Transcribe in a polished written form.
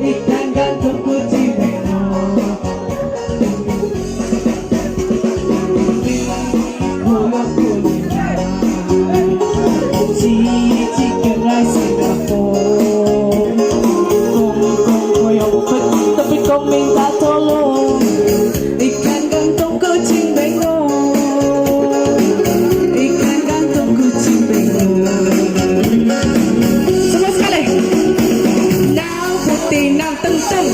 Ikan gantung kucing bengok. Chicken rice Singapore. Kong kong koyong tapi kong minta tolong. Ikan gantung kucing bengok. Ikan gantung kucing bengok. Semua sekali. Nang putih nang teng teng.